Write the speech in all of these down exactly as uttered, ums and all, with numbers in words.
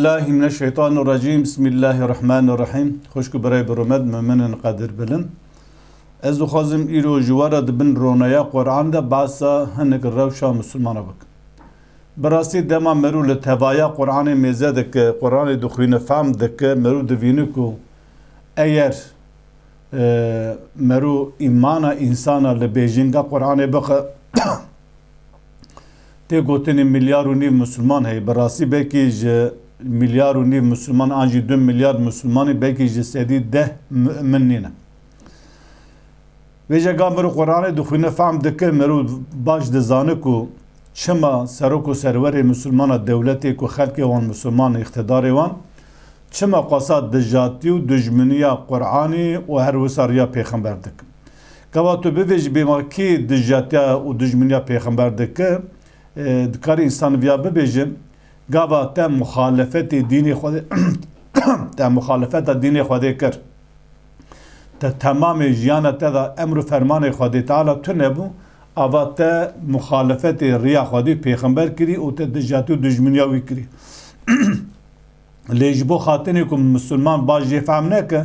Billahi mineşşeytanirracîm. Bismillahirrahmanirrahîm. Xwişk û birayê bi rûmet, muminin qedir bilin. Ez dixwazim îro ji we re di bin roneya Qur'an de behsa hinek rewşa Misilmana bikim. Bi rastî dema merû li tevaya Qur'anê mêze dike, Qur'anê dixwîne, fehm dike, merû divîne ku eger, e, merû îmana însana li bêjinga Qur'anê bixe, tê gotinê milyar û nîv Misilman heye. Bi rastî belkî ji milyar û nîv Misilman an jî du milyar Misilmanî belkî ji sedî deh mu'min nîne. Vêca ga mirov Qur'anê dixwîne, fehm dike, mirov baş dizane ku çima serok û serwerê Misilmana dewletê ku xelkê wan Misilman, îqtidarê wan, çima xwesa dijatî û dijminiya Qur'anî û her wisa riya pêxember dike. Gava tu bivêjî bêma kî dijatiya û dijminiya pêxember dike, e, dikarî însan viya bibêje, gava te muxalefetê dînê Xwedê, te muxalefeta dînê Xwedê kir. Te temamê jiyana te de emr û fermanê Xwedê Teala tune bû, ava te muxalefetê riya Xwedê û pêxember kirî û te dijatî û dijminiya wî kirî. Lê ji bo xatirê ku misilman baş jê fehm neke,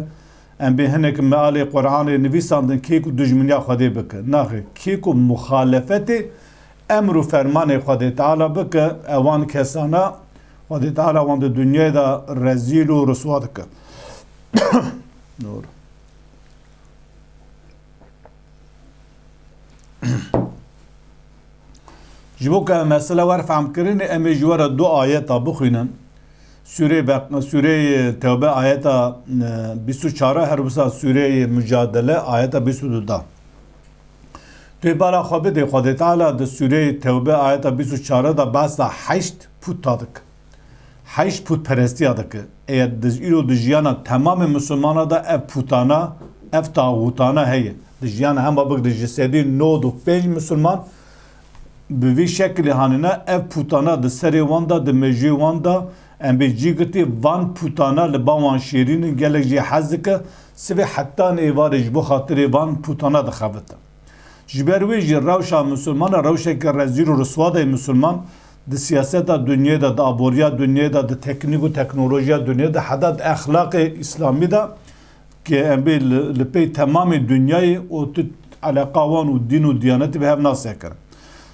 em bê hinek mealê Qur'anê nivîsandin, kê ku dijminiya Xwedê bike. Naxê, kê ku muxalefetê emr û fermanê Xwedê Teala bike, ewan kesana Xwedê Teala wan di dinyayê de rezîl û riswa dike. Doğru. Ji bo ku em mesela wer fehmkirinê, em ê ji we re du ayeta bixwînin. Sûrê Beq-, Sûreyê Tewbe ayeta, e, bîst û çar, her wisa Sûreyê Mucadele ayeta bîst û du da. Tu ê bala xwe bidê, Xwedê Teala di Sûreyê Tewbe ayeta bîst û çar de behsa heşt puta dike. Heşt putperestiya dike. Eger di, îro di jiyana temamê misilmana de ev putana, ev taxûtana heye. Di jiyana hema bigre ji sedî nod û pênc misilman bi vî şekilê hanine, ev putana di serê wan de, di mejiyê wan de, em bê cî girtî, van putana li ba wan şêrîn in, gelek jê hez dike, sibê hetan êvarê ji bo xatirê van putana dixebite. Ji ber wê jî rewşa misilmana rewşeke rezîl û riswa de ye. Misilman di siyaseta dinyê de, di aboriya dinyê de, di teknîk û teknolojiya dinyê de, heta di exlaqê îslamî de, ke em bê li, li pey temamê dinyayê û tu eleqa wan û dîn û diyanetî bi hev nasekirin.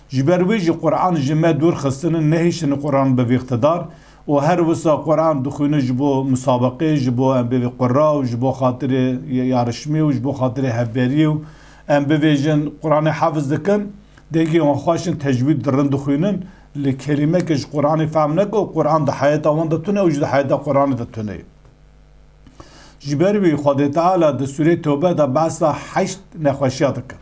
Ji ber wê jî Quran ji me dûr xistine, nehiştine Quran bi vî îqtidar û her wisa Quran dixwîne ji bo musabeqê, ji bo em bê qura û ji bo xatirê yarişmê û ji bo xatirê hevberiyê û em bivêjin Quranê hefiz dikin, dengê wan xweş in, tecwîd rind dixwînin, lê kelîmeke ji Quranê fehm neke û Quran di heyata wan de tune û ji di heyata Quranê de tune ye. Ji ber wî Xwedê Teala di Sûreyê Tewbe de behsa heşt nexweşiya dike.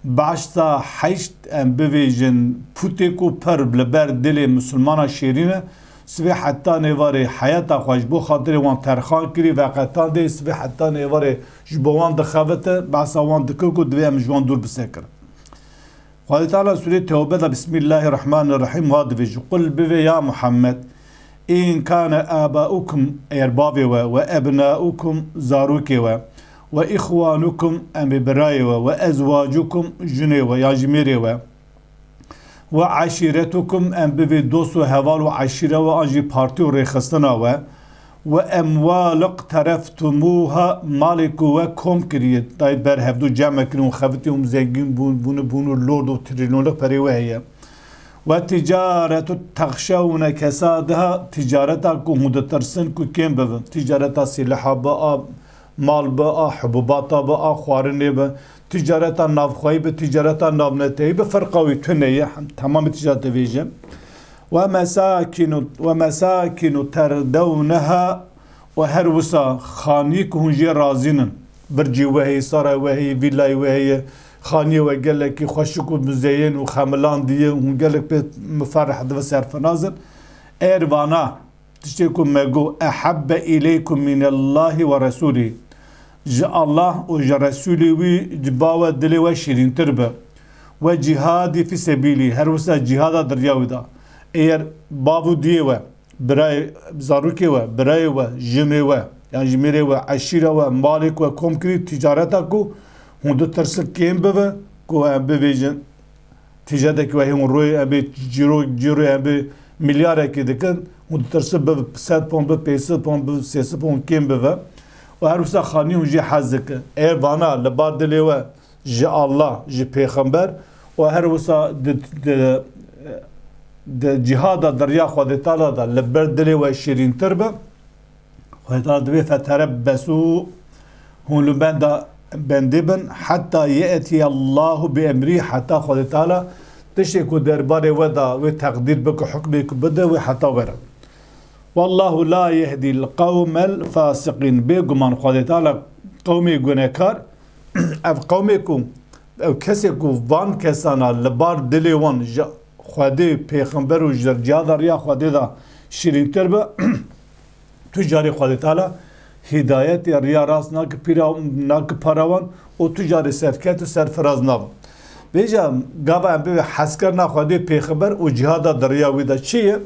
Behsa heşt, em bivêjin, putê ku pir li ber dilê misilmana şêrîn e, sibê heta nêvarê heyata xwe ji bo xatirê wan terxan kirî, veqetandê, sibê heta nêvarê ji bo wan dixebite, behsa wan dike ku divê em ji wan dûr bisekirin. Xwedê Teala Sûreyê Tewbe de Bismillahirrahmanirrahîm wa divêje, Qul, bivê ya Muhammed, in kane abaukum, eger bavê we, we ebnaukum, zarokê we, we îxwanukum, em ê birayê we, we ezwacukum, jinê we, ya jî mêrê we, we eşîretukum, em bivê dost û heval û eşîre we, an jî partî û rêxistina we, we emwal iqtereftumuha, malê ku we kom kiriye, dayê ber hevdû cem kirin û xevitî hûn zengîn bûn, bûne bûn û lord û trilyonlik perê we heye. We ticaretu texşewne kesadiha, ticareta ku hûn ditirsin ku kêm bibin. Ticareta sîleha bi a, mal bi a, hububata bi a, xwarinê bi, ticareta navxweyî bi, ticareta navneteyî bi, ferqa wî tune ye, hem temamê ticaret divêje. We mesakînu, we mesakînu terdewneha, û her wisa xaniyê ku hûn jê razîn in. Bircî we heye, sara we heye, vîlayê we heye, xaniyê we gelekî xweşik û muzeyên û xemilandiye, hûn gelek pê mifereh dibe, serfinaz in. Eger vana tiştê ku me got, ehebbe îleykum mînellahî we resûlî, ji Allah û ji Resûlê wî ji ba we dilê we şîrîntir be. We cîhadî fî sebîlî, her wisa cîhada di riya wî de. Eger bav û diyê we, birayê, zarokê we, birayê we, jinê we, yan jî mêrê we, eşîra we, malê ku we kom kirî, tîcareta ku hûn ditirsin kêm bibe, ku em bivêjin, tîcaretekî wehî hûn rûyê em bê cîro, cîroyê em bê Milyarekî dikin, hûn ditirsin bi sed pon, bi pênc sed pon, bi sê sed pon kêm bibe. Û her wisa xanî hûn jî hez dikin. Eger vana li bar dilê we ji Allah, ji pêxember û her wisa di, di, di cihada di riya Xwedê Teala de li ber dilê we şîrîntir be, Xwedê Teala divê feterebbesû, hûn li benda bendê bin, heta ye'tiyallahu bi emrî, heta Xwedê Teala tiştê ku derbarê we da wê teqdîr bike, hukmê ku bide wê heta were. Wallahu la yehdil qewmel fasiqîn. Bêguman Xwedê Teala qewmê gunekar, ev qewmê ku, ev kesê ku van kesana li bar dilê wan ji Xwedê, pêxember û ji cihada riya Xwedê de şirîntir be, tu carê Xwedê Teala hîdayetê riya rast nake pîra, nake para wan û tu carê serket û serfiraz nabin. Vêca gava em bibê hezkirina Xwedê, pêxember û cihada di riya wî de çi ye?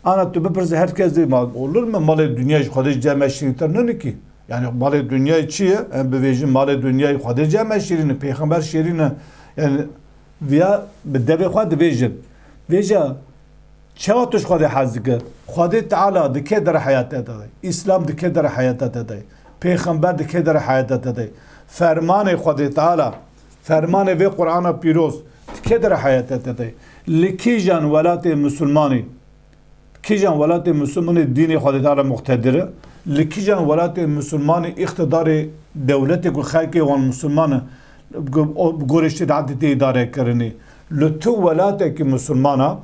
Ana tu bipirse her kes dê, ma olur mu malê dinya ji Xwedê cem e şirîntir nîne kî? Yani malê dinya çi ye? Em bivêjin malê dinya Xwedê cem e şirîn e, pêxember şirîn e. Yani viya bi devê xwe dibêjin. Vêca çawa tu ji Xwedê hez dike? Xwedê Teala di kê derê heyata te de? Îslam di kê derê heyata te de? Pêxember di kê derê heyata te de? Fermanê Xwedê Teala, fermanê vê Qur'ana pîroz di kê derê heyata te de? Li kîjan welatê misilmanî, kîjan welatê misilmanî dînê Xwedê Teala muqtedir e? Li kîjan welatê misilmanî îqtidarê dewletê ku xelkê wan misilman e, bi gorê şerîetê tê îdare kirinê? Li tu welatekî misilman a,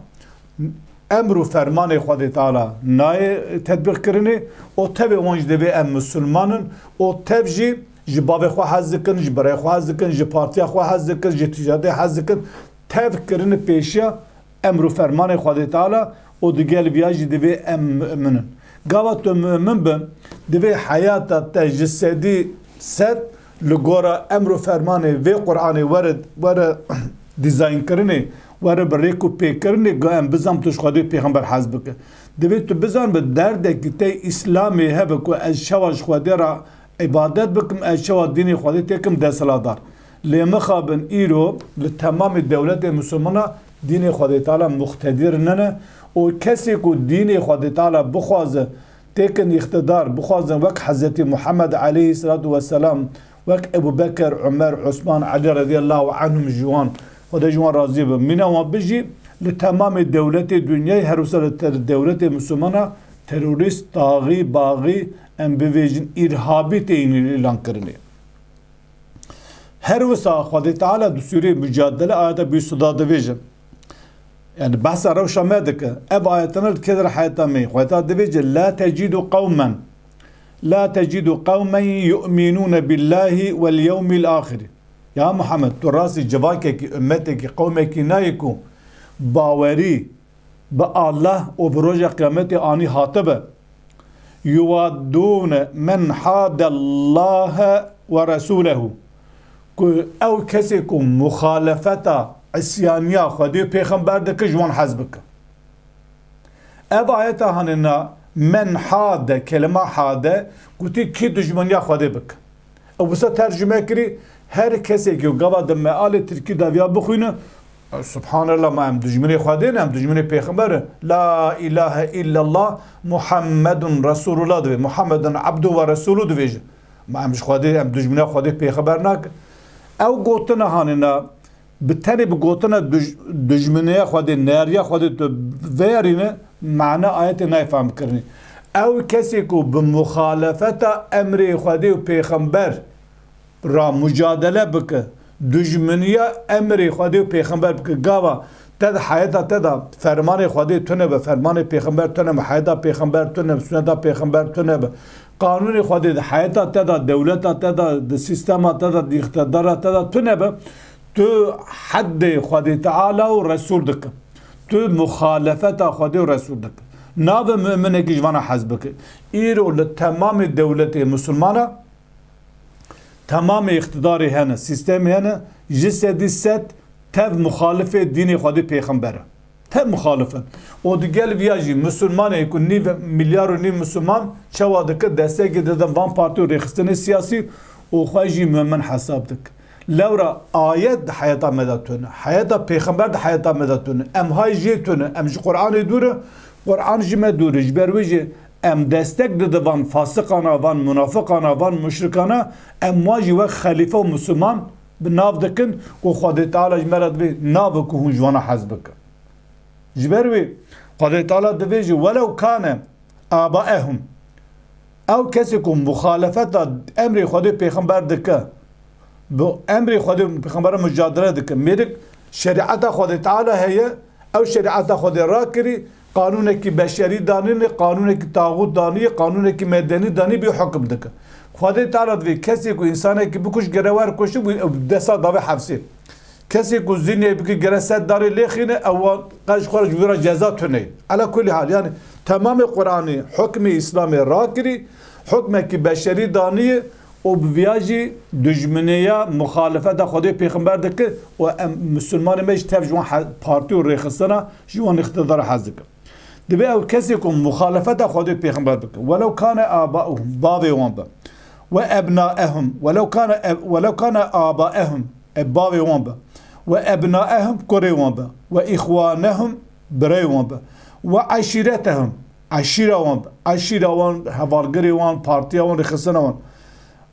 emr û fermanê Xwedê Teala nayê tetbîq kirinê û tevê wan jî divê em misilman in û tev jî ji bavê xwe hez dikin, ji birayê xwe hez dikin, ji partiya xwe hez dikin, ji tîcaretê hez dikin. Tev kirine pêşiya emr û fermanê Xwedê Teala û digel viya jî divê em mu'min in. Gava tu mu'min bi, divê heyata te ji sedî sed li gora emr û fermanê vê Qur'anê were, were dîzaynkirinê, were bi rêk û pêkirinê, ga em bizan tu ji Xwedê û pêxember hez bike. Divê tu bizan bi derdekî te Îslamê hebe ku ez çawa ji Xwedê re îbadet bikim, ez çawa dînê Xwedê têkim desthilatdar. Lê mixabin îro li temamê dewletê misilmana dînê Xwedê Teala muqtedir nine û kesê ku dînê Xwedê Teala bixwaze têkin îqtidar, bixwazin wek Hezretî Muhammed aleyhisselatu vesselam, wek Ebu Bekir, Umer, Usman, Elî radiyallahu anhum ji wan, Xwedê ji wan razî be, mîna wan bijî, li temamê dewletê dinyayê her wisa li ter-, dewletê misilmana terorîst, taxî, baxî, em bivêjin îrhabî tên îlan kirinê. Her wisa Xwedê Teala di sûrê Mucadele ayeta bîst û da divêje. Yani behsa rewşa me dike. Ev ayetana li kê derê heyata me? Xwedê Teala divêje, "La tecidu qewmen, la tecidu qewmen yu'minûne billâhi wel yewmil âxiri." Ya Muhammed, tu rastî civakekî, ummetekî, qewmekî nayê ku bawerî bi Allah û bi roja qiyametê anî hatibe. Yuwaddûne men hadallâhe ve resûlehu. Ku ew kesê ku muxalefeta, isyaniya Xwedê û Pêxember dike, ji wan hez bike. Ev ayeta hanina men hade, kelima hade, gotî kî dijmeniya Xwedê bike. Ew wisa tercüme kirî, her kesê ku gava di mealê tirkî de viya bixwîne, Subhanallah, ma em dijminê Xwedê ne, em dijminê Pêxember in. La ilahe illallah Muhammedun Resulullah divê. Muhammedun abdu ve resulu divêje. Ma em ji Xwedê, em dijminê Xwedê Pêxember nakin. Ew gotina hanina, bi tenê bi gotina duj-, dijminê Xwedê, neyariya Xwedê tu veyarîne, mana ayetê nayê fehm kirinê. Ew kesê ku bi muxalefeta emrê Xwedê û Pêxember ra mucadele bike, dijminiya emrê Xwedê û Pêxember bike, gava te di heyeta te de fermanê Xwedê tune be, fermanê Pêxember tune be, heyeta Pêxember tune be, suneta Pêxember tune be, qanûnê Xwedê di heyeta te de, dewleta te de, di sîstema te de, di îqtidara te de tune be, tu heddê Xwedê Teala û Resûl dike. Tu muxalefeta Xwedê û Resûl dike. Nabe mu'minekî ji vana hez bike. Îro li temamê dewletê misilmana, temamê îqtidarê hene, sîstemê hene, ji sedî sed tev muxalifê dînê Xwedê Pêxember e. Tev muxalif in. Û digel viya jî misilmanê ku nîv milyar û nîv misilman çawa dike, destekê didin van partî û rêxistinê siyasî û xwe jî mumin hesab dike. Lewra ayet di heyata me de tune. Heyata pêxember di heyata me de tune. Em hay jê tune. Em ji Qur'anê dûr e. Qur'an ji me dûr e. Ji ber wê jî em destek didin van fasiqana, van munafiqana, van muşrikana. Em wan jî wek xelîfe û Misliman bi nav dikin û Xwedê Teala ji me re divê navê ku hûn ji wana hez bikin. Ji ber wê Xwedê Teala divê jî welew kane abaehum. Ew kesê ku muxalefeta emrê Xwedê pêxember dike, bi emrê Xwedê pêxembera mucadele dike. Mêrik şerîeta Xwedê Teala heye, ew şerîeta Xwedê rakirî, qanûnekî beşerî danîne, qanûnekî taxût danî, qanûnekî medenî danî bî hukm dike. Xwedê Teala divê kesê ku însanekî bikuş gere wer kuşî bû, ew desa davê hefsê. Kesê ku zînê bike gere sed darê lêxîne, ew wan qe ji xwe re ji wî re ceza tune. Ela kulî hal, yani temamê Qur'anê hukmê Îslamê rakirî, hukmekî beşerî danî û bi viya jî dijminêya muxalefeta Xwedê pêxember dike û em Misilmanê me jî tev ji wan he-, partî û rêxistina ji wan îqtidara hez dike. Divê ew kesê ku muxalefeta Xwedê pêxember bike, welew kane abaehum, bavê wan be, we ebnaehum, welew kane eb-, welew kane abaehum, e, bavê wan be, we ebnaehum, kurê wan be, we îxwanehum, birayê wan be, we eşîretehum, eşîra wan be, eşîra wan, hevalgirê wan, partiya wan, rêxistina wan.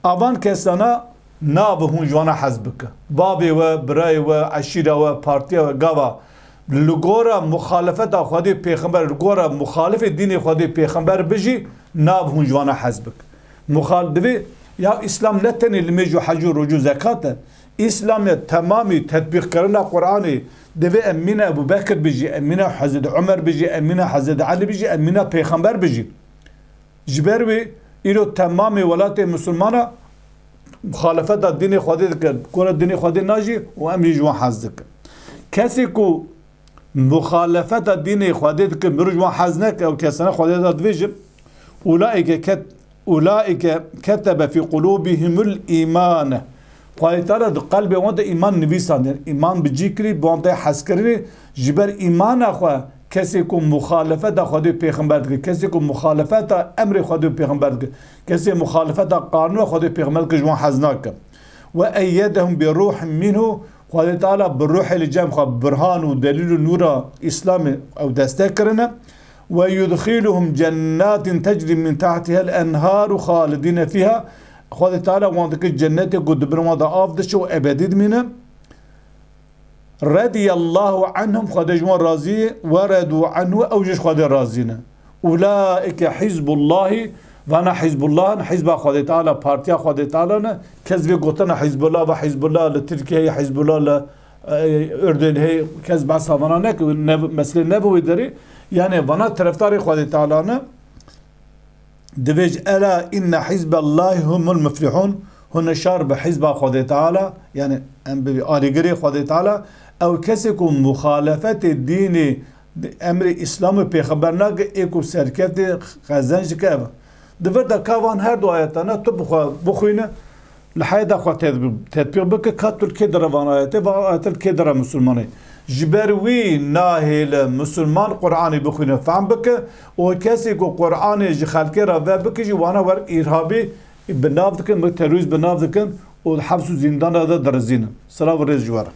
Avan kesana nabe hûn ji wana hez bike. Bavê we, birayê we, eşîra we, partiya we, gava li gora muxalefeta Xwedê pêxember, li gora muxalifê dînê Xwedê pêxember bijî, nabe hûn ji wana hez bike. Muxal-, divê ya Îslam ne tenê limêj û hec û roc û zekat e. Îslam ya temamî tetbîqkirina Qur'anê. Divê em mîna Ebû Bekir bijî, em mîna Hezretî Umer bijî, em mîna Hezretî Elî bijî, em mîna pêxember bijî. Ji ber wê îro temamê welatê misilmana muxalefeta dînê Xwedê dike, gora dînê Xwedê najî û em jî ji wan hez dikin. Kesê ku muxalefeta dînê Xwedê dike, mirov ji wan hez neke, ew kesana Xwedê da divêjim, ulaîke ket-, ulaîke ketebe fî qulûbihimul îmane. Xwedê Teala di qelbê wan de îman nivîsandin. Îman bi cî kirî, bi wan de hezkirinê, ji ber îmana xwe kesê ku muxalefeta Xwedê pêxember dike, kesê ku muxalefeta emrê Xwedê pêxember dike, kesê muxalefeta qanûna Xwedê pêxember dike, ji wan hez nake. Ve eyyedehum bi ruhin minhu, Xwedê Teala bi ruhê li cem xwe, burhan û delîl û nûra Îslamê ew destek kirine. Ve yudxiluhum cennatin tecri min tahtihel enharu xalidine fiha. Xwedê Teala wan dike cennetê ku di bin wan de av diçe û ebedî dimîne. Radiyallahu anhum, Xwedê ji wan razî ye, ve redu anhu, ew jî ji Xwedê razî ne. Ulaike hizbullahi, vana hizbullah in, hizba Xwedê Teala, partiya Xwedê Teala ne. Kes vê gotina hizbullah ve hizbullah li Tirkiye heye, hizbullah li, e, Ürdün heye, kes behsa vana neke, ne, meselê ne bi wê derê. Yani vana terefdarê Xwedê Teala ne. Divêj, ela inne hizballahî humul muflihun, hûn şar bi hizba Xwedê Teala, yani em bi alîgirê Xwedê Teala, ew kesê ku muxalefetê dînê emrê Îslam û pêxember nake, ê ku serkeftê qezenc dike ev. Di vir de ka van her du ayetana tu bi xwe bixwîne, li heyda xwe tetbi-, tetbîq bike, ka tu li kê dira van ayetê, van ayetê li kê dira misilmanê. Ji ber wî nahêle misilman Qur'anê bixwîne, fehm bike û kesê ku Qur'anê ji xelkê re ve bike jî wana wer îrhabî bi nav dikin, bi terorîst bi nav dikin û di heps û zîndana de dirizînin. Silav û rêz ji we re.